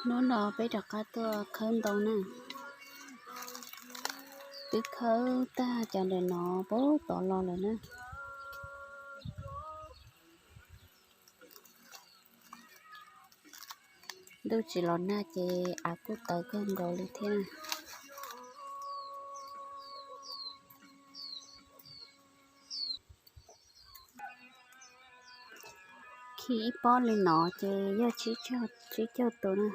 Hnub no peb rov qab tuaj khawb ntoo na. Twb khawb tag cov ntawm no puag tod los lawm na. Ntuj tsis los nag ces av kuj tawv kawg nkaus li thiab. Khi ib pob li no ces yog tsib caug tus na.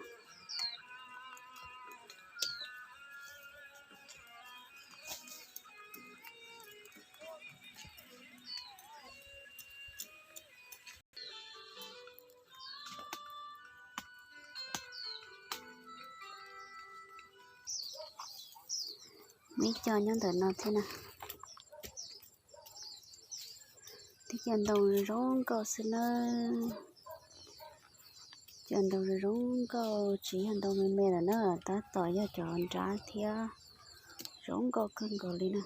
Muaj ib co nyob ntawm no thiab na. Tib co ntoo zoo nkauj xwb na. Cov ntoo zoo nkauj tsis yog ntoo me me lawm na, tab tom yog cov nrab thiab, zoo nkauj kawg nkaus li na.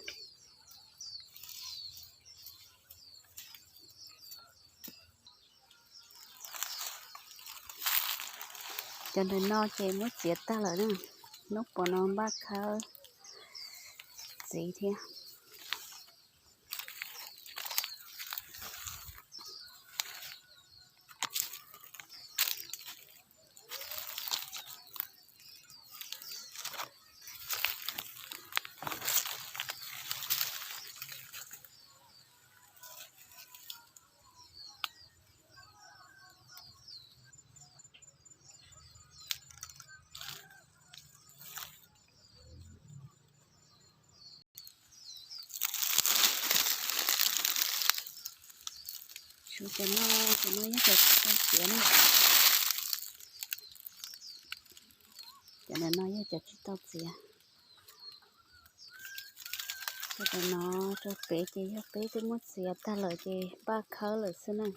Cov ntawm no ces muab txiav tag lawm na, hnub puas no npaj khawb txiv thiab. Cov no, cov no yog cov tsis tau txiav na. Cov ntawm no yog cov tsis tau txiav. Cov ntawm no rau pem ces yog peb twb muab txiav tag lawm ces npaj khawb lawm xwb na.